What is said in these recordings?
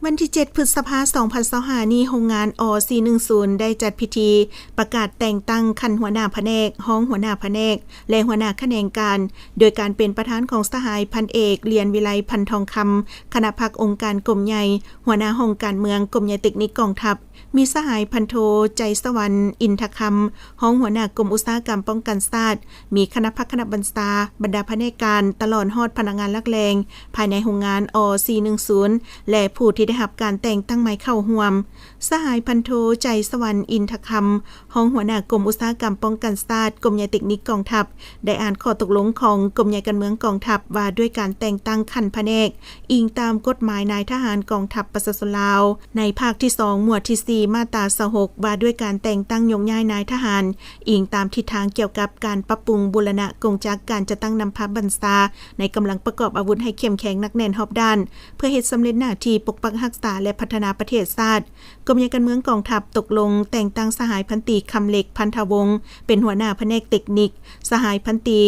ວັນທີເຈັດ ພຶດສະພາ ສອງພັນຊາວຫ້າ ນີ້, ໂຮງງານ ອ ສີ່ໜຶ່ງສູນ ໄດ້ຈັດພິທີປະກາດແຕ່ງຕັ້ງຂັ້ນຫົວໜ້າພະແນກ, ຮອງຫົວໜ້າພະແນກ ແລະ ຫົວໜ້າຂະແໜງການ, ໂດຍການເປັນປະທານຂອງສະຫາຍພັນເອກ ລຽນວິໄລ ພັນທອງຄຳ, ຄະນະພັກອົງການກົມໃຫຍ່, ຫົວໜ້າຫ້ອງການເມືອງ, ກົມໃຫຍ່ເຕັກນິກກອງທັບ, ມີສະຫາຍພັນໂທ ໄຈສະຫວັນ ອິນທະຄຳ, ຮອງຫົວໜ້າກົມອຸດສາຫະກຳປ້ອງກັນຊາດ, ມີຄະນະພັກຄະນະບັນຊາ, ບັນດາພະແນກການ, ຕະຫຼອດຮອດພະນັກງານຫຼັກແຫຼ່ງ ພາຍໃນໂຮງງານ ອ ສີ່ໜຶ່ງສູນ ແລະ ຜູ້ທີ່ໄດ້ຮັບການແຕ່ງຕັ້ງໃໝ່ເຂົ້າຮ່ວມ. ສະຫາຍພັນໂທ ໄຈສະຫວັນ ອິນທະຄຳ, ຮອງຫົວໜ້າກົມອຸດສາຫະກຳປ້ອງກັນຊາດ, ກົມໃຫຍ່ເຕັກນິກກອງທັບ, ໄດ້ອ່ານຂໍ້ຕົກລົງຂອງກົມໃຫຍ່ການເມືອງກອງທັບ ວ່າດ້ວຍການແຕ່ງຕັ້ງຂັ້ນພະແນກ, ອີງຕາມກົດໝາຍນາຍທະຫານກອງທັບປະຊາຊົນລາວ ໃນພາກທີສອງ ໝວດທີສີ່ ມາດຕາຊາວຫົກ ວ່າດ້ວຍການແຕ່ງຕັ້ງໂຍກຍ້າຍນາຍທະຫານ, ອີງຕາມທິດທາງກ່ຽວກັບການປັບປຸງບູລະນະກົງຈັກການຈັດຕັ້ງນຳພາບັນຊາ ໃນກຳລັງປະກອບອາວຸດໃຫ້ເຂັ້ມແຂງໜັກແໜ້ນຮອບດ້ານ ເພື່ອເຮັດສຳເລັດໜ້າທີ່ປົກປັກຮັກສາ ແລະ ພັດທະນາປະເທດຊາດ. ກົມໃຫຍ່ການເມືອງກອງທັບຕົກລົງແຕ່ງຕັ້ງສະຫາຍພັນຕີ ຄຳເລັກ ພັນທະວົງ ເປັນຫົວໜ້າພະແນກເຕັກນິກ, ສະຫາຍພັນຕີ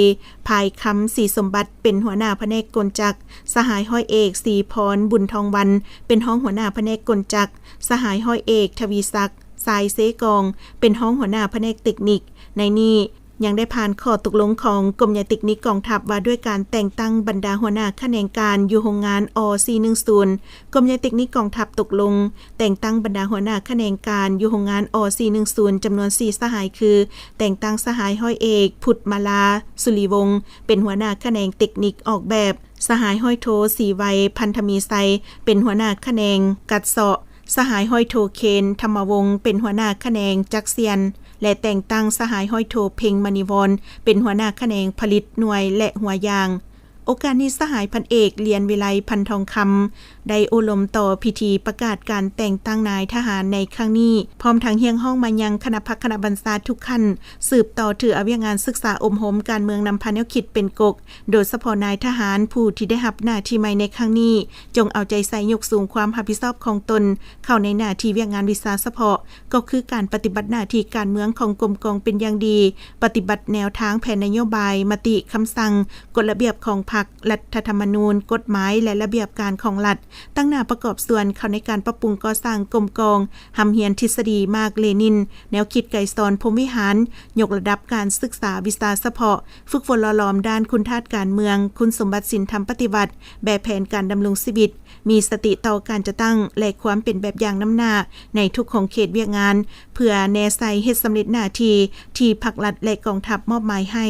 ພາຍຄຳ ສີສົມບັດ ເປັນຫົວໜ້າພະແນກກົນຈັກ, ສະຫາຍຮ້ອຍເອກ ສີພອນ ບຸນທອງວັນ ເປັນຮອງຫົວໜ້າພະແນກກົນຈັກ, ສະຫາຍຮ້ອຍເອກ ທະວີສັກ ຊາຍເຊກອງ ເປັນຮອງຫົວໜ້າພະແນກເຕັກນິກ. ໃນນີ້ຍັງໄດ້ຜ່ານຂໍ້ຕົກລົງຂອງກົມໃຫຍ່ເຕັກນິກກອງທັບ ວ່າດ້ວຍການແຕ່ງຕັ້ງບັນດາຫົວໜ້າຂະແໜງການຢູ່ໂຮງງານ ອ ສີ່ໜຶ່ງສູນ. ກົມໃຫຍ່ເຕັກນິກກອງທັບຕົກລົງແຕ່ງຕັ້ງບັນດາຫົວໜ້າຂະແໜງການຢູ່ໂຮງງານ ອ ສີ່ໜຶ່ງສູນ ຈຳນວນສີ່ສະຫາຍ ຄື ແຕ່ງຕັ້ງສະຫາຍຮ້ອຍເອກ ພຸດມາລາ ສຸລິວົງ ເປັນຫົວໜ້າຂະແໜງເຕັກນິກອອກແບບ, ສະຫາຍຮ້ອຍໂທ ສີໄວ ພັນທະມີໄຊ ເປັນຫົວໜ້າຂະແໜງກັດເຊາະ, ສະຫາຍຮ້ອຍໂທ ເຄນ ທຳມະວົງ ເປັນຫົວໜ້າຂະແໜງຈັກສ່ຽນ ແລະ ແຕ່ງຕັ້ງສະຫາຍຮ້ອຍໂທ ເພັງ ມະນີວອນ ເປັນຫົວໜ້າຂະແໜງຜະລິດໜ່ວຍ ແລະ ຫົວຢາງ. ໂອກາດນີ້ ສະຫາຍພັນເອກ ລຽນວິໄລ ພັນທອງຄຳ ໄດ້ໂອ້ລົມຕໍ່ພິທີປະກາດການແຕ່ງຕັ້ງນາຍທະຫານໃນຄັ້ງນີ້, ພ້ອມທັງຮຽກຮ້ອງມາຍັງຄະນະພັກຄະນະບັນຊາທຸກຂັ້ນ ສືບຕໍ່ຖືເອົາວຽກງານສຶກສາອົບຮົມການເມືອງນຳພາແນວຄິດເປັນກົກ, ໂດຍສະເພາະນາຍທະຫານຜູ້ທີ່ໄດ້ຮັບໜ້າທີ່ໃໝ່ໃນຄັ້ງນີ້ ຈົ່ງເອົາໃຈໃສ່ຍົກສູງຄວາມຮັບຜິດຊອບຂອງຕົນເຂົ້າໃນໜ້າທີ່ວຽກງານວິຊາສະເພາະ, ກໍຄືການປະຕິບັດໜ້າທີ່ການເມືອງຂອງກົມກອງເປັນຢ່າງດີ, ປະຕິບັດແນວທາງແຜນນະໂຍບາຍ, ມະຕິ, ຄຳສັ່ງ, ກົດລະບຽບຂອງພັກ, ລັດຖະທຳມະນູນ, ກົດໝາຍ ແລະ ລະບຽບການຂອງລັດ, ຕັ້ງໜ້າປະກອບສ່ວນເຂົ້າໃນການປັບປຸງກໍ່ສ້າງກົມກອງ, ຮ່ຳຮຽນທິດສະດີມາກເລນິນ, ແນວຄິດໄກສອນ ພົມວິຫານ, ຍົກລະດັບການສຶກສາວິຊາສະເພາະ, ຝຶກຝົນຫຼໍ່ຫຼອມດ້ານຄຸນທາດການເມືອງ, ຄຸນສົມບັດສິນທຳປະຕິວັດ, ແບບແຜນການດຳລົງຊີວິດ, ມີສະຕິຕໍ່ການຈັດຕັ້ງ ແລະ ຄວາມເປັນແບບຢ່າງນຳໜ້າໃນທຸກຂົງເຂດວຽກງານ, ເພື່ອແນໃສ່ເຮັດສຳເລັດໜ້າທີ່ທີ່ພັກລັດ ແລະ ກອງທັບມອບໝາຍໃຫ້.